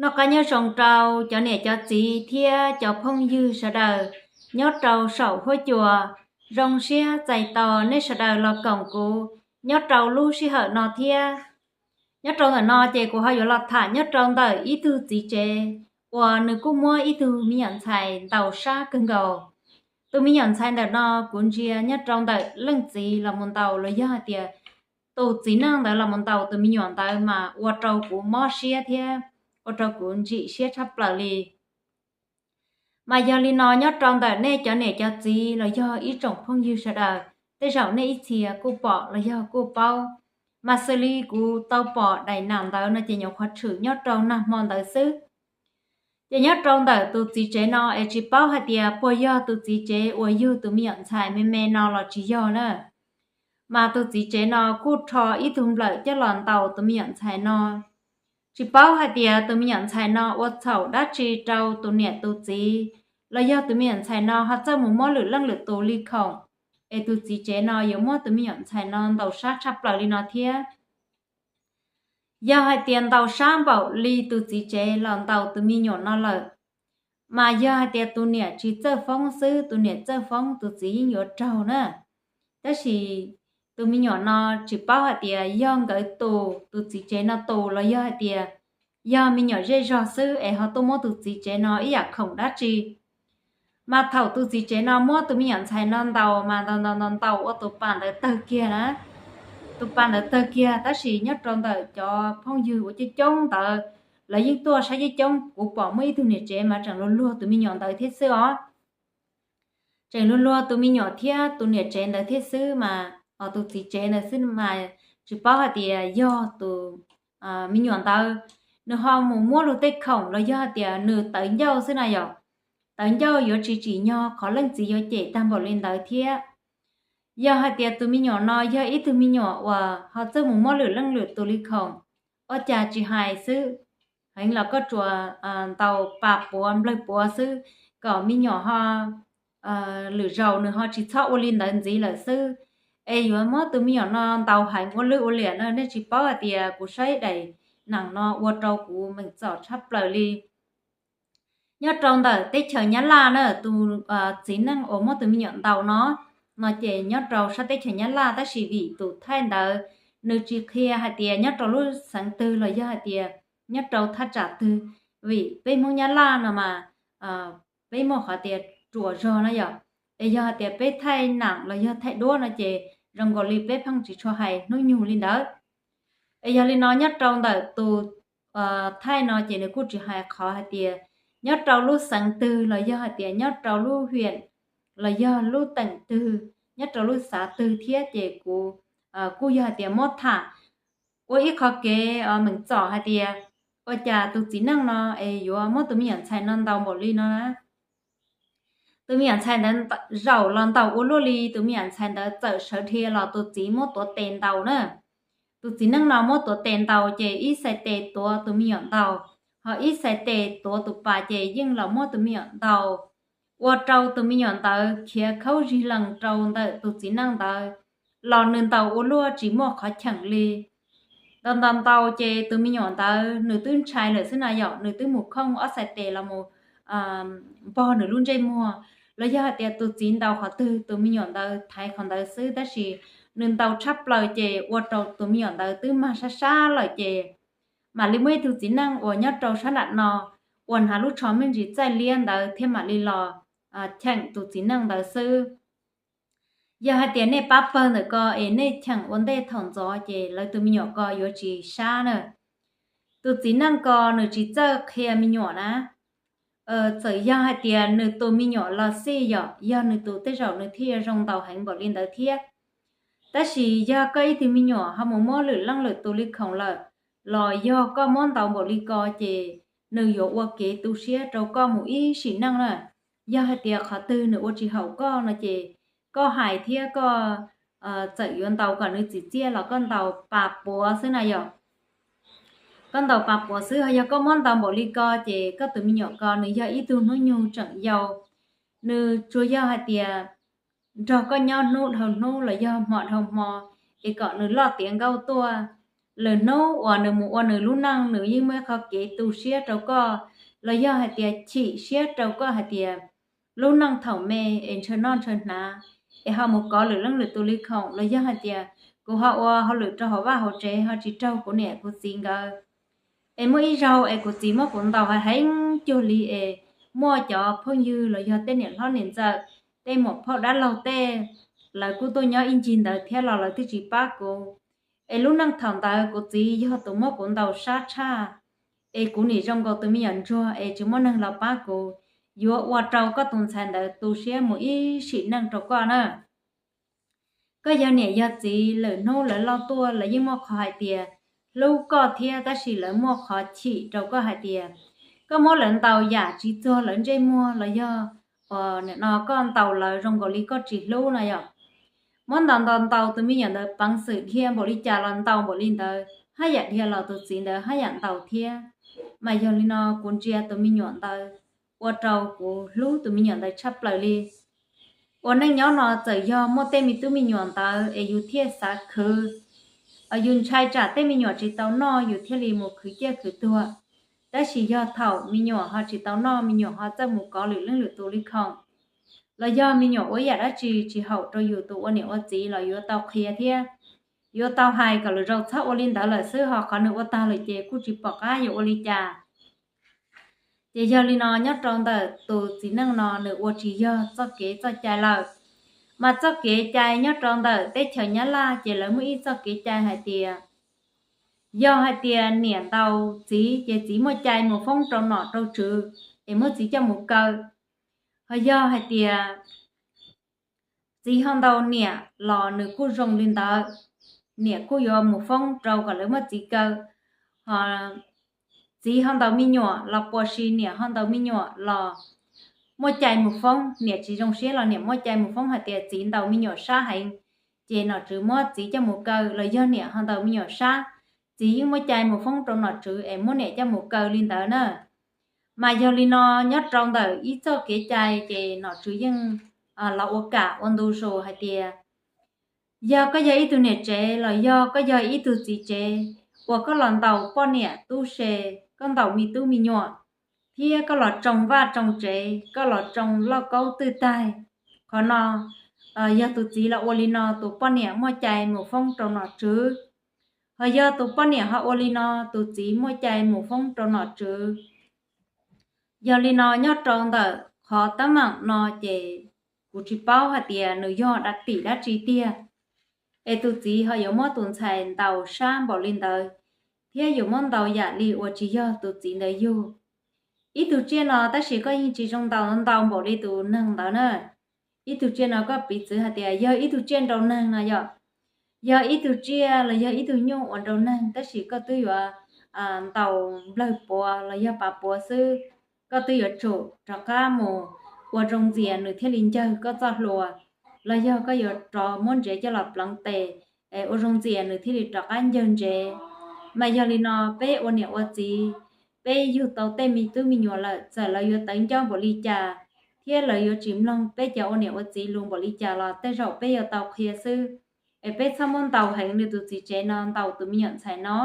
Noj qab nyob zoo rau cov niam cov txiv thiab cov phooj ywg sawv daws nyob rau saum huab cua. Zoo siab txais tos nej sawv daws los koom kuv nyob rau lub sij hawm no thiab. Nyob rau ntawm no ces kuv ho yuav los tham nyob rau ntawm ib tug txiv tsev uas nws kuj muab ib tug me nyuam ntxhais ntaus sab kawg nkaus. Tus me nyuam ntxhais ntawm no kuv ntsia nyob rau ntawm leej txiv los mus ntaus los yog hais tias tus txiv neej ntawd los mus ntaus tus me nyuam ntawd mas ua rau kuv mob siab thiab ua rau kuv ntsim siab tshaj plaws li. Mas yog li no nyob rau ntawm nej cov niam cov txiv los yog ib tsoom phooj ywg sawv daws, tej zaum nej ib txhia kuj pom los yog kuj paub. Mas xws li kuv tau pom daim nam ntawd no ces nyuam qhuav tshwm nyob rau nag hmo ntawd xwb. Ces nyob rau ntawm tus txiv tsev no es tsis paub hais tias puas yog tus txiv tsev uas yug tus me nyuam ntxhais me me no los tsis yog na. Mas tus txiv tsev no kuj rho ib tug nplawm coj los ntaus tus me nyuam ntxhais no. Tsis paub hais tias tus me nyuam ntxhais no ua txhaum dab tsi rau tus niam tus txiv, los yog tus me nyuam ntxhais no ho txawj mus muab lwm leej lwm tus li khoom, es tus txiv tsev no yuav muab tus me nyuam ntxhais no ntaus sab tshaj plaws li no thiab. Yog hais tias ntaus sab npaum li tus txiv tsev los ntaus tus me nyuam no lawm, mas yog hais tias tus niam tsis txawj foob xwb, tus niam txawj foob tus txiv yeej yuav raug na. Tab sis tus me nyuam no tsis paub hais tias yog nkawd tus, tus txiv tsev no tus los yog hais tias yog me nyuam zej zog xwb es ho tuaj muab tus txiv tsev no ib yam khoom dab tsi. Mas thaum tus txiv tsev no muab tus me nyuam ntxhais no ntaus mas ntaus ntaus ntaus ntaus ua tus pas ntawd tawg kiag na. Tus pas ntawd tawg kiag tab sis nyob rau ntawm cov phooj ywg uas coob coob ntawd, lawv yeej tuaj saib coob coob, kuv pom muaj ib tug niam tsev mas tseem luag luag tus me nyuam ntawd thiab xwb os. Tseem luag luag tus me nyuam thiab tus niam tsev ntawd thiab xwb mas, os, tus txiv tsev ntawd xwb mas tsis paub hais tias yog tus me nyuam ntawd, nws ho mus muab luag tej khoom los yog hais tias nws tawv ncauj xwb na yom. Tawv ncauj yuav tsis tsim nyog qhov leej txiv yuav cem tag npaum li ntawd thiab. Yog hais tias tus me nyuam no yog ib tug me nyuam uas ho txawj mus muab lwm leej lwm tus li khoom, ua cas tsis hais xwb, heev los koj tsuas ntaus pas puav nplawg puav xwb, kom me nyuam ho lwm zaus nws ho tsis txhob ua li ntawd ntxiv lawm xwb. Es yuav muab tus me nyuam no ntaus heev ua lwj ua liam na, nej tsis paub hais tias kuv saib daim neeg no ua rau kuv meem txom tshaj plaws li. Nyob rau ntawm teb chaws Nyab Laj na, tus txiv neej uas muab tus me nyuam ntaus no, no ces nyob rau sab teb chaws Nyab Laj tab sis vim tus thaij ntawd nws tsis qhia hais tias nyob rau lub xeev twg los yog hais tias nyob rau thaj tsam twg, vim peb Hmoob Nyab Laj no mas peb muaj qhov tias ruam zog na yom. Es yog hais tias peb thaij neeg los yog thaij duab no ces zoo nkaus li peb pheej tsis tshua hais hnub nyoog li ntawd. Es yog li no nyob rau ntawm tus thaij no ces nws kuj tsis hais qhov hais tias nyob rau lub xeev twg los yog hais tias nyob rau lub hiam los yog lub teem twg, nyob rau lub xav twg thiab ces kuv kuj yog hais tias muab tham ua ib qhov kev meem txom hais tias ua cas tus txiv neej no es yuav muab tus me nyuam ntxhais no ntaus npaum li no na. Tus me nyuam ntxhais ntawd zaum los ntaus ua luaj li, tus me nyuam ntxhais ntawd txawm sawv dhia los tus txiv muab tuav tes ntaus na. Tus txiv neej no muab tuav tes ntaus ces ib xais tes tuav tus me nyuam ntaus, ho ib xais tes tuav tus pas ces yeej los muab tus me nyuam ntaus, ua rau tus me nyuam ntawd khiav khaub zig lees rau ntawm tus txiv neej ntawd, los nws ntaus ua luaj tsis muaj qhov cheem li. Ntaus ntaus ntaus ces tus me nyuam ntawd nws twb ntshai lawm xwb na yom, nws twb mus khooj ob xais tes los mus npog nws lub ntsej muag, los yog hais tias tus txiv ntaus qhov twg tus me nyuam ntawd thaiv qhov ntawd xwb, tab sis nws ntaus tshaj plaws ces ua rau tus me nyuam ntawd twb mag sab sab lawm ces mam li muaj ib tug txiv neej uas nyob rau sab nram no uas hnav lub tsho me ntsis txaij liab ntawd thiaj mam li los cheem tus txiv neej ntawd xwb. Yog hais tias nej pab pawg ntawm ko es nej cheem ua ntej thaum ntxov ces lawv tus me nyuam ko yuav tsis sab na. Tus txiv neej ko nws tsis txawj qhia me nyuam na. Txawm yog hais tias nws tus me nyuam los xij yom, yog nws tus tej zaum nws thiaj yuav zoo ntaus heev npaum li ntawd thiab. Tab sis yog koj ib tug me nyuam ho mus muab lwm leej lwm tus li khoom lawm, los yog koj muab ntaus npaum li ko ces nws yuav ua kev tu siab rau koj mus ib sim neej na. Yog hais tias qhov twg nws ua tsis haum koj no ces koj hais thiab koj txawm yuav ntaus kom nws txim txiaj los koj ntaus pas puav xwb na yom. Koj ntaus pas puav xwb, ho yog koj muab ntaus npaum li ko ces koj tus me nyuam ko nws yog ib tug hnub nyoog tseem yau, nws tsuas yog hais tias nrog koj nyob hnub dhau hnub los yog hmo dhau hmo, es kom nws loj tiav nkauj tuaj, lwm hnub uas nws mus ua nws lub neej nws yeej muaj ib qho kev tu siab rau koj, los yog hais tias chim siab rau koj hais tias lub neej thaum me es ntshaw noj ntshaw hnav, es ho mus kov lwm leej lwm tus li khoom, los yog hais tias kuv ho ua hauj lwm rau hauv vaj hauv tsev ho tsis raug kuv niam kuv txiv nkawd. Es muaj ib zaug es kuv txiv muab kuv ntaus heev cuag li es muaj cov phooj ywg los yog tej niam hlob niam ntxawm, tej muam phauj dab laug tej, lawv kuj tuaj nyob ib ncig ntawd thiab los lawv twb tsis pab kuv. Es lub neej thaum ntawd kuv txiv yog tus muab kuv ntaus sab tshaj, es kuv nim zoo nkaus tus me nyuam ntsuag es tsis muaj neeg los pab kuv, yuav ua rau koj tus ntxhais ntawd tu siab mus ib sim neej rau koj na. Koj yog niam yog txiv, lwm hnub lawv loj tuaj lawv yeej muaj qhov hais tias hlub koj thiab, tab sis lawv muaj qhov chim rau koj hais tias koj muab lawv ntaus yam tsis txuag lawv ntsej muag los yog, nim no koj ntaus lawv zoo nkaus li koj tsis hlub no yom. Muab ntaus ntaus ntaus tus me nyuam ntawd peev xwm dhia npaum li cas los ntaus npaum li ntawd, haj yam dhia los tus txiv ntawd haj yam ntaus thiab. Mas yog li no kuv ntsia tus me nyuam ntawd ua rau kuv hlub tus me nyuam ntawd tshaj plaws li. Ua neej nyob no txawm yog muaj tej me tub me nyuam ntawd es yus thiaj xav khwv, yus ntshai tsam tej me nyuam tsis tau noj yus thiaj li mus khwv ciaj khwv tuag. Tab sis yog thaum me nyuam ho tsis tau noj, me nyuam ho txawj mus kov lwm leej lwm tus li khoom, los yog me nyuam ua yam dab tsi tsis haum rau yus tus ua niam ua txiv los yuav tau qhia thiab yuav tau hais kom lwm zaus txhob ua li ntawd lawm xwb, ho qhov nws ua tag lawm ces kuj tsis pom qab yuav ua li cas. Ces yog li no nyob rau ntawm tus txiv neej no nws ua tsis yog txoj kev txoj cai lawm. Mas txoj kev cai nyob rau ntawm teb chaws Nyab Laj ces lawv muaj ib txoj kev cai hais tias, yog hais tias niam ntaus txiv ces txiv muaj cai mus foob rau nom rau tswv es muab txiv coj mus kaw. Ho yog hais tias txiv ho ntaus niam los nws kuj zoo li ntawd, niam kuj yuav mus foob rau kom lawv muab txiv kaw. Ho txiv ho ntaus me nyuam los puas sis niam ho ntaus me nyuam los muaj cai mus foob, niam tsis zoo siab los niam muaj cai mus foob hais tias txiv ntaus me nyuam sab heev, ces nom tswv muab txiv coj mus kaw, los yog niam ho ntaus me nyuam sab, txiv yeej muaj cai mus foob rau nom tswv es muab niam coj mus kaw li ntawd na. Mas yog li no nyob rau ntawm ib txoj kev cai ces nom tswv yeej los ua kam ua ntu zus hais tias, yog koj yog ib tug niam tsev los yog koj yog ib tug txiv tsev uas koj los ntaus poj niam tub se, koj ntaus me tub me nyuam, thiab koj los tsoo vaj tsoo tsev, koj los tsoo lauj kaub twj taig, qhov no yog tus txiv los ua li no tus poj niam muaj cai mus foob rau nom tswv. Ho yog tus poj niam ho ua li no tus txiv muaj cai mus foob rau nom tswv. Yog li no nyob rau ntawm qhov teeb meem no ces kuv tsis paub hais tias nws yog dab tim dab tsi tiag, es tus txiv ho yuav muab tus ntxhais ntaus sab npaum li ntawd, thiab yuav muab ntaus yam li uas tsis yog tus txiv ntawd yug. Ib tug tsiaj no tab sis koj yeej tsis zoo ntaus ntaus npaum li tus neeg ntawd na. Ib tug tsiaj no koj piv txwv hais tias yog ib tug tsiaj nrau neeg no yom, yog ib tug tsiaj los yog ib tug nyuj uas nrau neeg tab sis koj twb yuav ntaus nplawg puav los yog pav puav xwb, koj twb yuav tsum rov qab mus ua zoo ntxias nws thiaj li ncawg koj txoj hlua, los yog koj yuav rov muab ntsev coj los pleev tes, es ua zoo ntxias nws thiaj li rov qab ncawg ntsev. Mas yog li no peb ua niam ua txiv, peb yug tau tej me tub me nyuam lawm txawm lawv yuav tawv ncauj npaum li cas, thiab lawv yuav tsis mloog peb cov ua niam ua txiv lus npaum li cas los tej zaum peb yuav tau qhia xwb. Es peb txhob muab ntaus heev li tus txiv tsev no ntaus tus me nyuam ntxhais no.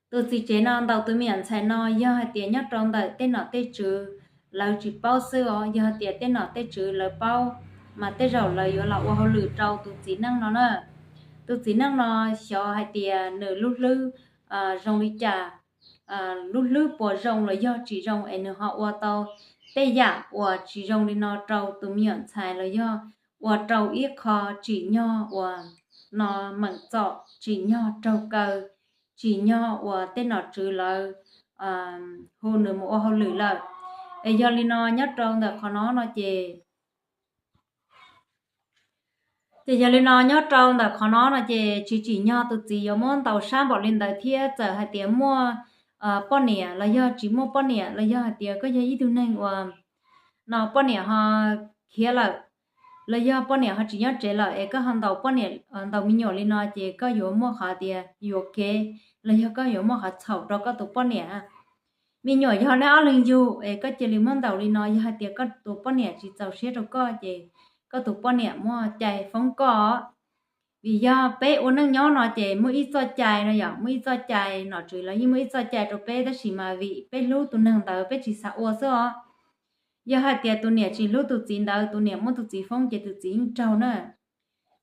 Tus txiv tsev no ntaus tus me nyuam ntxhais no yog hais tias nyob rau ntawm tej nom tej tswv lawv tsis paub xwb os, yog hais tias tej nom tej tswv lawv paub mas tej zaum lawv yuav los ua hauj lwm rau tus txiv neej no na. Tus txiv neej no xyov hais tias nws lub hlwb zoo li cas, lub hlwb puas zoo los yog tsis zoo es nws ho ua tau tej yam uas tsis zoo li no rau tus me nyuam ntxhais los yog ua rau ib qho tsim nyog uas no meem txom, tsim nyog raug kaw, tsim nyog uas tej nom tswv lawv hu nws mus ua hauj lwm lawm. Es yog li no nyob rau ntawm qhov no no ces ces yog li no nyob rau ntawm qhov no no ces tsis tsim nyog tus txiv yuav muab ntaus sab npaum li ntawd thiab. Txawm hais tias muaj poj niam los yog tsis muaj poj niam los yog hais tias koj yog ib tug neeg uas no poj niam ho khiav lawm, los yog poj niam ho tsis nyob tsev lawm es koj ho ntaus poj niam ntaus me nyuam li no ces koj yuav muaj qhov tias yuam kev los yog koj yuav muaj qhov txhaum rau koj tus poj niam. Me nyuam yog neb ob leeg yug es koj cia li muab ntaus li no, yog hais tias koj tus poj niam tsis txaus siab rau koj ces koj tus poj niam muaj cai foob koj. Vim yog peb ua neej nyob no ces muaj ib txoj cai no yom, muaj ib txoj cai, nom tswv los yeej muaj ib txoj cai rau peb, tab sis mas vim peb hlub tus neeg ntawd peb tsis xav ua xwb os. Yog hais tias tus niam tsis hlub tus txiv ntawd, tus niam muab tus txiv foob ces tus txiv yeej raug na.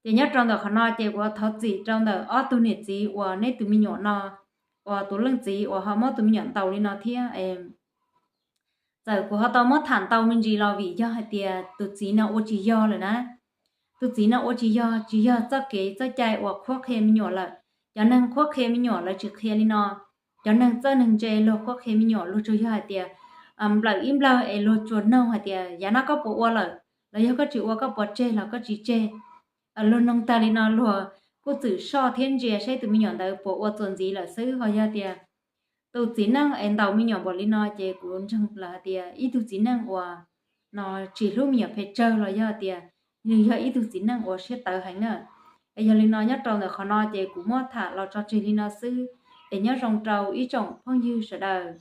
Ces nyob rau ntawm qhov no ces kuv thov txim rau ntawm ob tug niam txiv uas neb tus me nyuam no, uas tus leej txiv uas ho muab tus me nyuam ntaus li no thiab. Txawm kuv ho tau muab tham ntau me ntsis los vim yog hais tias tus txiv no ua tsis yog lawm na. Tus txiv no ua tsis yog, tsis yog txoj kev txoj cai uas qhuab qhia me nyuam lawm. Cov neeg qhuab qhia me nyuam lawv tsis qhia li no. Cov neeg txawj neeg ntse luag qhuab qhia me nyuam luag tsuas yog hais tias nplawm ib nplawg es luag tsuas noog hais tias yav no koj puas ua lawm, los yog koj tsis ua koj puas tseg los koj tsis tseg. Luag noog tag li no luag kuj txwm soj thiab ntsia saib tus me nyuam ntawd puas ua txuas ntxiv lawm xwb. Ho yog tias tus txiv neej es ntaus me nyuam npaum li no ces kuv ntseeg lawm hais tias ib tug txiv neej uas no tsis hlub me nyuam pes tsawg los yog tias nws yog ib tug txiv neej uas siab tawv heev na. Es yog li no nyob rau ntawm qhov no ces kuv muab tham los tso tseg li no xwb. Es nyob zoo rau ib tsoom phooj ywg sawv daws.